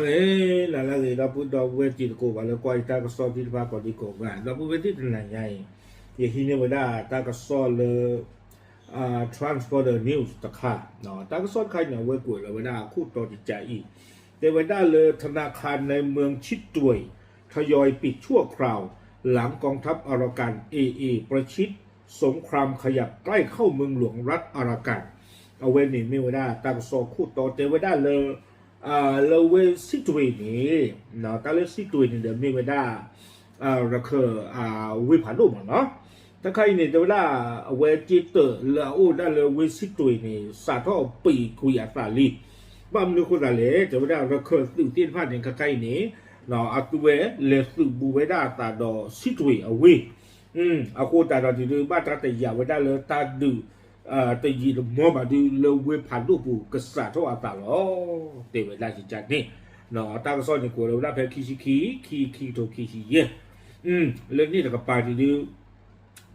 အဲ နၤလၢအဂ့ၤ ဒီပုၢ်ဒီဝဲၢ်တံၤသကိး ပှၤလၢကွၢ်ယတၢ်ကစီၣ်သ့ၣ်တဖၣ်ကိးဒံကိးဂၤ ဒီပုၢ်ဝဲၢ်သ့ၣ်တနၤညါအံၤ ယဟံးန့ၢ်ဝဲဒၣ်တၢ်ကစီၣ်လၢ Transformer News တခါ, တၢ်ကစီၣ်တခါအံၤန့ၣ် အဝဲကွဲးလီၤဝဲဒၣ်အခိၣ်တီတကးအံၤ, တဲဝဲဒၣ်လၢ ธนาคารในเมืองชิตวย ทยอยปิดชั่วคราวหลังกองทัพอารากัน AA ประชิดสงครามขยับใกล้เข้าเมืองหลวงรัฐอารากัน အဝဲန့ၣ်မ့ၢ်ဝဲဒၣ်တၢ်ကစီၣ်ခိၣ်တီတဲဝဲဒၣ်လၢ လၢဝ့ၢ်ဆံးတွ့ၤန့ၣ်, တၢ်လၢဆံးတွ့ၤန့ၣ်ဒီးမ့ၢ်ဝဲဒၣ် ရခၢၣ် ဝ့ၢ်ဖးဒိၣ်မးနီၤ, တခါအံၤန့ၣ် တဲဝဲဒၣ် အဝဲက့ၤတၢၣ်လၢအအိၣ်ဒၣ်လၢဝ့ၢ်ဆံးတွ့ၤန့ၣ် စးထီၣ်ပံာ်ကွံာ်အသးလံ, ဘၣ်မနုၤအဃိသတးလဲၣ် တဲဝဲဒၣ်ရခၢၣ်သုးသ့ၣ်တဖၣ်န့ၣ် ခါခါအံၤန့ၣ် အသုဝဲလဲၤသုးဘူးဝဲဒၣ်အသးဒီးဆံးတွ့ၤအဝ့ၢ် အဃိသတးဒီးဒုး ဘၣ်တၢ်တယာ်ဝဲဒၣ်လၢတၢ်ဒုး တယံာ်တမီၢ်ဘၣ်ဒုး လၢဝ့ၢ်ဖးဒိၣ်ပူၤကစးထီၣ်အသးလီၤ, တဲဝဲဒၣ်ကကန့ၣ်, တၢ်ကစီၣ်န့ၣ်ကွဲးလီၤဝဲဒၣ်ဖဲခံဆံခံ ခံ ခံကထိခံဆံယဲၢ်, လၢန့ၣ်တကပၤဒုးဒုး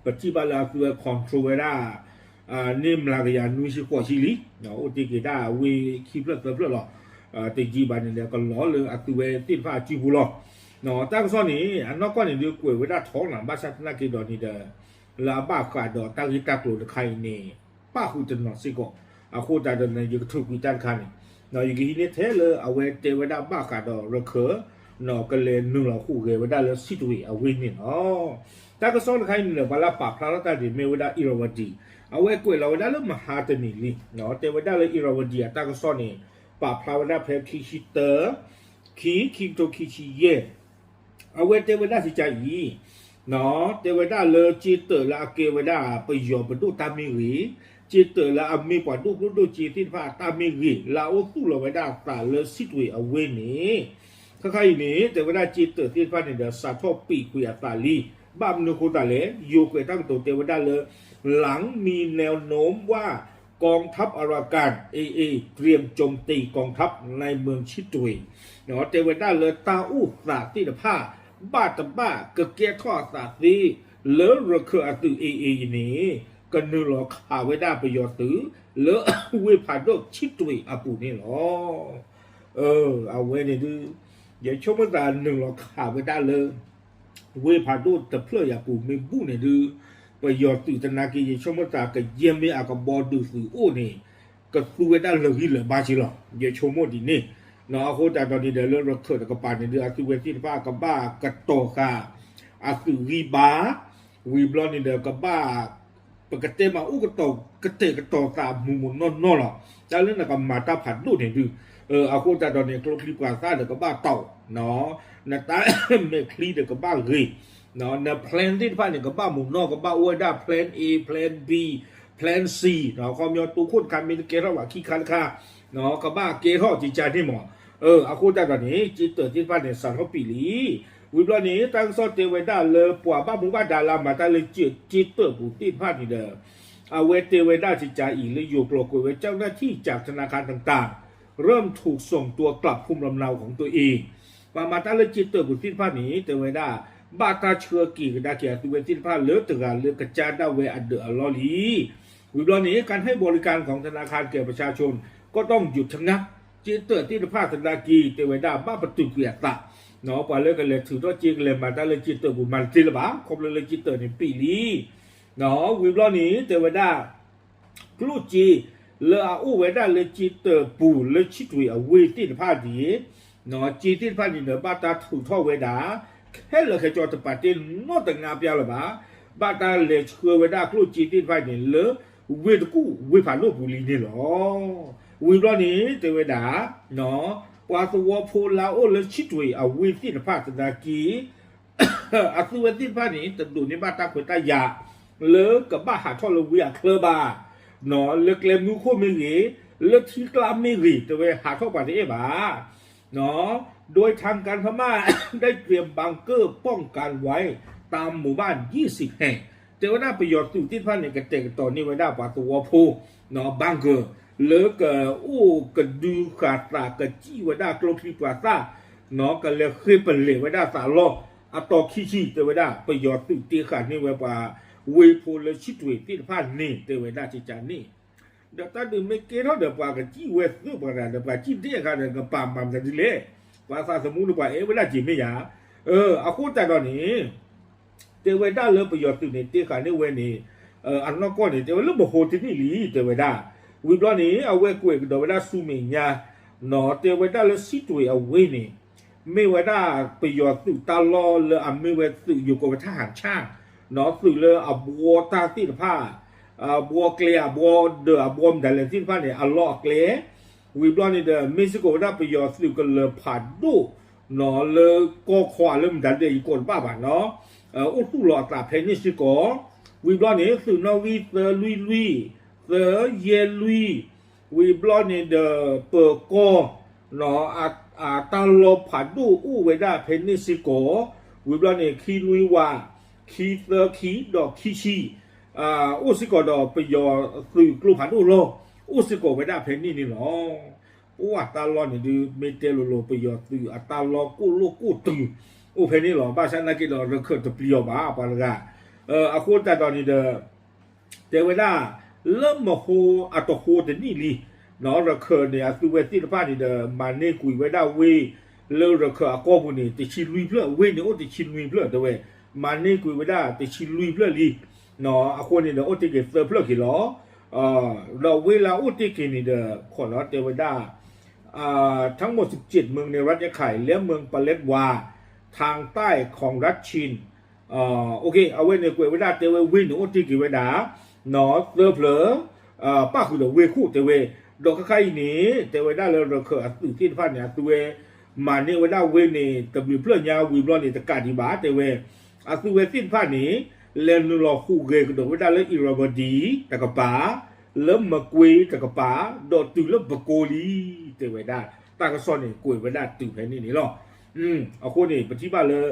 ပထံၣ်ဘၣ်လၢအသုဝဲ control ဝဲဒၣ် န့ၢ်မျးကယၤနွံဆံဃိးဆံလံ, အိၣ်တ့ၢ်က့ၤဒၣ်ဝ့ၢ်ခံဖျၢၣ်သၢဖျၢၣ်လီၤ, တယံာ်ဘၣ်န့ၣ်ဒီးကလီၤလၢအသုဝဲသ့ၣ်တဖၣ်အစုပူၤလီၤ, တၢ်ကစီၣ်န့ၣ် အနီၢ်ကီၢ်န့ၣ်ဒုးကွဲးဝဲဒၣ်ထီၣ်နီၤ ဘၣ်ဆၣ်သနာ်က့ဒီးန့ၣ်ဒီး လၢအဘၣ်ဃးဒီးတၢ်ဂ့ၢ်တၢ်ကျိၤတခါအံၤန့ၣ် ပၣ်ဃုာ်တနီၤစ့ၢ်ကီး, အဃိသတးဒီးန့ၣ် ယကထုးကွံာ်တၢ်တခါန့ၣ်, ယကဟံးန့ၢ်ထဲလၢအဝဲတဲဝဲဒၣ်ဘၣ်ဃးဒီးရခၢၣ် ကလဲၤနုာ်လီၤဟူးဂဲၤဝဲဒၣ်လၢဆံးတွ့ၤအဝ့ၢ်န့ၣ်လီၤ, တၢ်ကစီၣ်တခါအံၤန့ၣ်ဒီး ပှၤလၢပာ်ဖျါထီၣ်တၢ်ဒ်မ့ၢ်ဝဲဒၣ် Irrawaddy အဝဲကွဲးလီၤဝဲဒၣ်လၢမဟါတနံၤလံ, တဲဝဲဒၣ်လၢ Irrawaddy အတၢ်ကစီၣ်န့ၣ် ပာ်ဖျါဝဲဒၣ်ဖဲခံဆံတၢ ခံ ခံကထိခံဆံယဲၢ် အဝဲတဲဝဲဒၣ်စံးကါအံၤ, တဲဝဲဒၣ်လၢက့တၢၣ်လၢအကဲဝဲဒၣ်ပယီၤပဒိၣ်တၢ်မ့ၢ်ဂ့ၤ, က့တၢၣ်လၢအမ့ၢ်ပှၤဒိၣ်ကျိၣ်ဒိၣ်စ့သ့ၣ်တဖၣ်အတၢ်မ့ၢ်ဂ့ၤ လၢအအိၣ်သူၣ်လီၤဝဲဒၣ်အသးလၢဆံးတွ့ၤအဝ့ၢ်န့ၣ်, ခါခါအံၤန့ၣ် တဲဝဲဒၣ်က့တၢၣ်သ့ၣ်တဖၣ်န့ၣ်ဒီး စးထီၣ်ပံာ်ကွံာ်အသးလံ, ဘၣ်မနုၤအဃိသတးလဲၣ် ယိၤကွဲးတၢ်ကတိၤတဲဝဲဒၣ်လၢ หลังมีแนวโน้มว่ากองทัพอารากัน AA เตรียมโจมตีกองทัพในเมืองชิตวย တဲဝဲဒၣ်လၢတၢ်အိၣ်သးသ့ၣ်တဖၣ် ဘၣ်တဘၣ်ကကဲထီၣ်အသးသ့ လၢရခၢၣ်အသုး AA အံၤန့ၣ် ကနုာ်လီၤခးဝဲဒၣ်ပယီၤသုး လၢဝ့ၢ်ဖးဒိၣ်ဆံးတွ့ၤအပူၤန့ၣ်လီၤ. အဝဲန့ၣ်ဒုး ယဆိကမိၣ်သးနုာ်လီၤခးဝဲဒၣ်လၢ ဝ့ၢ်ဖးဒိၣ်တဖျၢၣ်အံၤအပူၤမ့ၢ်ဘူၣ်န့ၣ်ဒုး ပယီၤသုးသနာ်က့ ယဆိကမိၣ်သး ကယဲၢ်မ့ၢ်အကဘီဒုးသုးအိၣ်န့ၣ် ကသူဝဲဒၣ်လၢာ်ဂံၢ်လၢာ်ဘါက့လီၤ. ယဆိကမိၣ်ဒ်န့ၣ်, အဃိသတးဒီးန့ၣ်ဒီး လၢရခၢၣ်တကပၤန့ၣ်ဒုး အသုဝဲသ့ၣ်တဖၣ်ကဘၣ်ကတီၤဃာ် အသုးဂံၢ်ဘါ, ဝံၤဘျီန့ၣ်ဒီးကဘၣ် ပကတဲမးအိၣ်ကတီၤ ကတဲာ်ကတီၤသးမုာ်မုာ်နီၢ်နီၢ်လီၤ. တၢ်လၢနကမၤတၢ်ဖးဒိၣ်န့ၣ်ဒုး, အဃိသတးဒီးန့ၣ် ကျိချံပှၤသၣ်ဒီးကဘၣ်တီၤ, နတၢ်မဲာ်ချံဒီးကဘၣ်ဂ့ၤ, န plan သ့ၣ်တဖၣ်န့ၣ် ကဘၣ်မုာ်နီၢ် ကဘၣ်အိၣ်ဝဲဒၣ် plan A, plan B, plan C, ခီပညီတိခိၣ်တခါမ့ၢ်တကဲထီၣ်ဘၣ်ခံခါတခါ, ကဘၣ်ကဲထီၣ်ကကန့ၣ်မး, အဃိသတးဒီးန့ၣ် က့တၢၣ်သ့ၣ်တဖၣ်န့ၣ် စးထီၣ်ပံာ်လံ. ဝံၤဘျီန့ၣ် တၢ်ကစီၣ်တဲဝဲဒၣ်လၢပှၤဘၣ်မူဘၣ်ဒါလၢအမၤတၢ်လၢက့တၢၣ်ပူၤသ့ၣ်တဖၣ်န့ၣ်ဒီး အဝဲတဲဝဲဒၣ်စံးကါအံၤလၢယိၤကျိာ်ကွဲးဝဲ เจ้าหน้าที่จากธนาคารต่างๆ เริ่มถูกส่งตัวกลับภูมิลำเนาของตัวเอง ပှၤမၤတၢ်လၢက့တၢၣ်ပူၤသ့ၣ်တဖၣ်န့ၣ် တဲဝဲဒၣ် ဘၣ်တၢ်ဆှၢက့ၤကဒါက့ၤအသုဝဲသ့ၣ်တဖၣ်လၢတဂၤလၢကစၢ်ဒၣ်ဝဲအဒၢးအလီၢ်လံ. ဝံၤဘျီန့ၣ် การให้บริการของธนาคารแก่ประชาชนก็ต้องหยุดชะงัก က့တၢၣ်သ့ၣ်တဖၣ်သနာ်က့ တဲဝဲဒၣ်ဘၣ်ပတုာ်ကွံာ်အသး, ပှၤလၢကလဲၤထုးထီၣ်က့ ကလဲၤမၤတၢ်လၢက့တၢၣ်ပူၤ မၤတသ့လၢၤဘၣ် ခီဖျိလၢက့တၢၣ်န့ၣ်ပံာ်လံ. ဝံၤဘျီန့ၣ် တဲဝဲဒၣ် ကျိၣ်စ့ လၢအအိၣ်ဝဲဒၣ်လၢက့တၢၣ်ပူၤလၢဆံးတွ့ၤအဝ့ၢ်သ့ၣ်တဖၣ်န့ၣ် စ့သ့ၣ်တဖၣ်န့ၣ်ဒီး ဘၣ်တၢ်ထုးထီၣ်ဝဲဒၣ် ခဲလၢာ်ခဲဆ့ တပာ်တ့ၢ်နီတညါပျါလၢၤဘၣ်, ဘၣ်တၢ်လဲၤဆှၢဝဲဒၣ်ကျိၣ်စ့သ့ၣ်တဖၣ်န့ၣ် လၢဝ့ၢ်တကူၣ်ဝ့ၢ်ဖးဒိၣ်ပူၤလံန့ၣ်လီၤ. ဝံၤဘျီန့ၣ် တဲဝဲဒၣ် ပှၤသဝီဖိလၢအအိၣ်လၢဆံးတွ့ၤအဝ့ၢ်သ့ၣ်တဖၣ်သနာ်က့ အသုဝဲသ့ၣ်တဖၣ်န့ၣ် တဒိးန့ၢ်ဘၣ်တၢ်ခွဲးတၢ်ယာ် လၢကဘၣ်ဟးထီၣ်လၢဝ့ၢ်အချၢဘၣ်, လၢကျဲမုၢ်ခိၣ်မ့ၢ်ဂ့ၤ, လၢထံကျါမ့ၢ်ဂ့ၤ တဲဝဲဟးထီၣ်ပှၤတအဲၣ်ဘၣ်. โดยทางการพม่าได้เตรียมบังเกอร์ป้องกันไว้ตามหมู่บ้านยี่สิบแห่ง တဲဝဲဒၣ်ပယီၤသုးသ့ၣ်တဖၣ်န့ၣ် ကတဲာ်ကတီၤန့ၢ်ဝဲဒၣ်ပှၤသဝီဖိ bunker လၢကအိၣ်ကဒုဃာ်သးကစံၣ်ဝဲဒၣ်ကျိချံပှၤသၣ် ကလဲၤဃ့ပလဲၤဝဲဒၣ်သးလီၢ် အတီၤခံဆံ တဲဝဲဒၣ် ပယီၤသုးတ့ဃာ်န့ၢ်ဝဲပှၤဝ့ၢ်ဖိလၢဆံးတွ့ၤသ့ၣ်တဖၣ်န့ၣ် တဲဝဲဒၣ်ကကန့ၣ် ဒီးတၢ်ဒုးမ့ၢ်ကဲထီၣ်ဒီးပှၤကစံၣ်ဝဲသုးပှၤတဂၤဒီး ပှၤစံၣ်ဒ့ၣ်အခါဒီး ကပာ်မၤမနုၤဒ်လဲၣ်. ပှၤသးသမူန့ၣ်ပှၤအဲၣ်ဝဲဒၣ်က့ၤမ့ၢ်ယၤ, အဃိသတးဒီးန့ၣ် တဲဝဲဒၣ်လၢပယီၤသုးန့ၣ် တ့ဃာ်န့ၢ်ဝဲန့ၣ် အနီၢ်ကီၢ်န့ၣ် တဲဝဲလၢမဟိတနံၣ်လံ တဲဝဲဒၣ်, ဝံၤဘျီန့ၣ် အဝဲကွဲးကဒီးဝဲဒၣ်ဆူမဲာ်ညါ နီၢ် တဲဝဲဒၣ်လၢစံးတွ့ၤအဝ့ၢ်န့ၣ် မ့ၢ်ဝဲဒၣ်ပယီၤသုးတၢ်လီၢ်လၢအမ့ၢ်ဝဲသုးယိၤကီၢ်ဝဲတၢ်ဟးဆၣ် နီၢ် သုးလၢအဘှီတၢ်သ့ၣ်တဖၣ် အဘှီကျဲအဘှီဒၢးအဘှီမတၤလဲၣ်သ့ၣ်တဖၣ်န့ၣ် အလီၢ်အကျဲ, ဝံၤဘျီန့ၣ်ဒီး မ့ၢ်စ့ၢ်ကီးဝဲဒၣ်ပယီၤသုးကလၢၤဖးဒိၣ် နီၢ် လၢကီၢ်ခီလၢမတၤဒဲးယကိးတဘၣ်ဘၣ်နီၢ် အိၣ်သူၣ်လီၤအသးဖဲန့ၣ်စ့ၢ်ကီး, ဝံၤဘျီန့ၣ် သုးနီၣ်ဂံၢ်သၢလွံၢ်လွံၢ်, သၢယဲၢ်လွံၢ်, ဝံၤဘျီန့ၣ်ဒီး ပၢၤကီၢ် နီၢ် အတၢ်လီၢ်ဖးဒိၣ်အိၣ်ဝဲဒၣ်ဖဲန့ၣ်စ့ၢ်ကီး, ဝံၤဘျီန့ၣ် ခံနွံဝး, ခံသၢခံ ဒီးခံဆံ အိၣ်စ့ၢ်ကီးဒီးပယီၤသုးကျိဖးဒိၣ်လီၢ် အိၣ်စ့ၢ်ကီးဝဲဒၣ်ဖဲန့ၣ်န့ၣ်လီၤ. ပှၤတၢ်လီၢ်န့ၣ်ဒုး မ့ၢ်တဲလိၤလိၤ ပယီၤသုးအတၢ်လီၢ်ကိၣ်လိၣ်ကိၣ်တုၤ အိၣ်ဖဲန့ၣ်လီၤ. ဘၣ်ဆၣ်သနာ်က့ဒီး ရခၢၣ်တပျံၤအီၤဘၣ် ပှၤတဂၤ, အဃိသတးဒီးန့ၣ်ဒီး တဲဝဲဒၣ် လၢမဟိအတဟိတနံၣ်လံ နီၢ် ရခၢၣ်န့ၣ် အသုးဝဲသ့ၣ်တဖၣ်န့ၣ်ဒီး မၤန့ၢ်ကွံာ်ဝဲဒၣ်ဝ့ၢ် လၢရခၢၣ်အကီၢ်ပူၤန့ၣ် တဆံလွံၢ်ဖျၢၣ်, ဝ့ၢ်န့ၣ်အိၣ်တဆံလွံၢ်ဖျၢၣ်တဲဝဲ, မၤန့ၢ်ကွံာ်ဝဲဒၣ်တဆံလွံၢ်ဖျၢၣ်လံ, နီၢ် အဃိန့ၣ်ဒီး အိၣ်တ့ၢ်က့ၤသၢဖျၢၣ်က့ၤလီၤ. ဒီးဝ့ၢ်လၢအအိၣ်တ့ၢ်က့ၤန့ၣ်ဒီး ခိၣ်နီၢ် တဲဝဲဒၣ် ทั้งหมดสิบเจ็ดเมืองในรัฐยะไข่ และเมืองปาเลตวา ทางใต้ของรัฐชิน အဝဲန့ၣ်ကွဲးဝဲဒၣ် တဲဝဲဝ့ၢ်န့ၣ်အိၣ်တ့ၢ်က့ၤဝဲဒၣ် နီၢ် သၢဖျၢၣ် ပၣ်ဃုာ်ဒီးဝ့ၢ်ခိၣ်တဲဝဲ, ဒီးခဲခါအံၤန့ၣ် တဲဝဲဒၣ်လၢရခၢၣ်အသုးသ့ၣ်တဖၣ်န့ၣ် အသုဝဲ မၤန့ၢ်ဝဲဒၣ်ဝ့ၢ်န့ၣ် တဘျုးဖျၢၣ်ညါဝံၤဘျီန့ၣ် တကးဒံးဘၣ်တဲဝဲ, အသုဝဲသ့ၣ်တဖၣ်န့ၣ် လဲၤနုာ်လီၤဟူးဂဲၤကဒီးဝဲဒၣ်လၢ Irrawaddy တကပၤ, လၢမကွ့တကပၤ, ဒီးတုၤလၢပကိလံ တဲဝဲဒၣ်, တၢ်ကစီၣ်န့ၣ် ကွဲးဝဲဒၣ်တုၤဖဲန့ၣ်န့ၣ်လီၤ. အဃိန့ၣ် ပထံၣ်ဘၣ်လၢ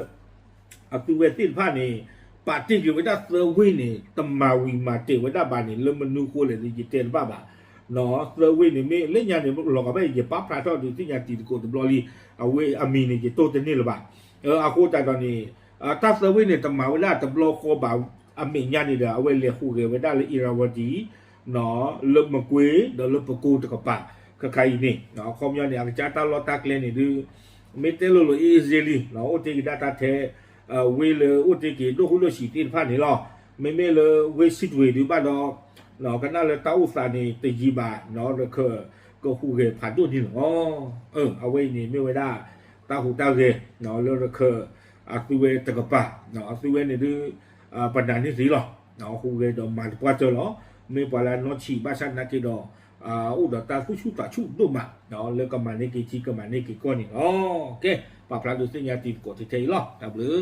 အသုဝဲသ့ၣ်တဖၣ်န့ၣ် ပာ်တ့ၢ်က့ၤဝဲဒၣ်သၢဝ့ၢ်န့ၣ် တမၤဝံၤမၤတဲာ်ဝဲဒၣ်ဘၣ်န့ၣ် လၢမနုၤအဃိလဲၣ်န့ၣ် ယတဲတဘၣ်ဘၣ်, နီၢ် သၢဝ့ၢ်န့ၣ် မ့ၢ်လၢညါန့ၣ် လီၤဂာ်ဘၣ် ယပာ်ဖျါထီၣ်ဒုးသ့ၣ်ညါတံၤသကိးတဘျီလံ, အဝ့ၢ်အမံၤန့ၣ် ယတိၢ်တန့ၢ်လၢၤဘၣ်. အဃိသတးဒီးန့ၣ် တၢ်သၢဝ့ၢ်န့ၣ် တမၤဝဲဒၣ်တဘျီဃီဘၣ်, အမဲာ်ညါန့ၣ်ဒီး အဝဲလဲၤဟူးဂဲၤဝဲဒၣ်လၢ Irrawaddy နီၢ် လၢမကွ့ ဒီးလၢပကိတကပၤ, ခဲခါအံၤန့ၣ် အခီပညီန့ၣ် အကစၢ်တၢ်လီၢ်တၢ်ကျဲန့ၣ်ဒုး မ့ၢ်တဲလိၤလိၤ easy လံ, အိၣ်တ့ၢ်က့ၤဒၣ်တၢ်ထဲ ဝ့ၢ်လၢအိၣ်တ့ၢ်က့ၤဒိၣ်ဃိၣ်ဒိၣ်ဆံးသ့ၣ်တဖၣ်န့ၣ်လီၤ. မ့မ့ၢ်လၢဝ့ၢ်စံးတွ့ၤဒုးဘၣ်ဒီး ကနၣ်လၢတၢ်အိၣ်သးန့ၣ်တယံာ်ဘၣ်, ရခၢၣ်ကဟူးဂဲၤဖးဒိၣ်န့ၣ်လီၤ. အဝဲအံၤန့ၣ်မ့ၢ်ဝဲဒၣ် တၢ်ဟူးတၢ်ဂဲၤ လၢရခၢၣ်အသုဝဲတကပၤ, အသုဝဲန့ၣ်ဒုး ပနာ်န့ၢ်သ့လီၤ. ဟူးဂဲၤဒီးမၤတပှၢ်တၢၢ်လီၤ. မ့ၢ်ပှၤလၢအနီၢ်ဆံးဘၣ်ဆၣ်သနာ်က့ဒီး အိၣ်ဒီးတၢ်သူၣ်ဆူၣ်သးဆူၣ်ဒိၣ်မး လၢကမၤန့ၢ်က့ၤထံကမၤန့ၢ်က့ၤကီၢ်န့ၣ်လီၤ. ကဲ ပာ်ဖျါဒုးသ့ၣ်ညါတံၤသကိးထဲအံၤလီၤ. တၢ်ဘျုး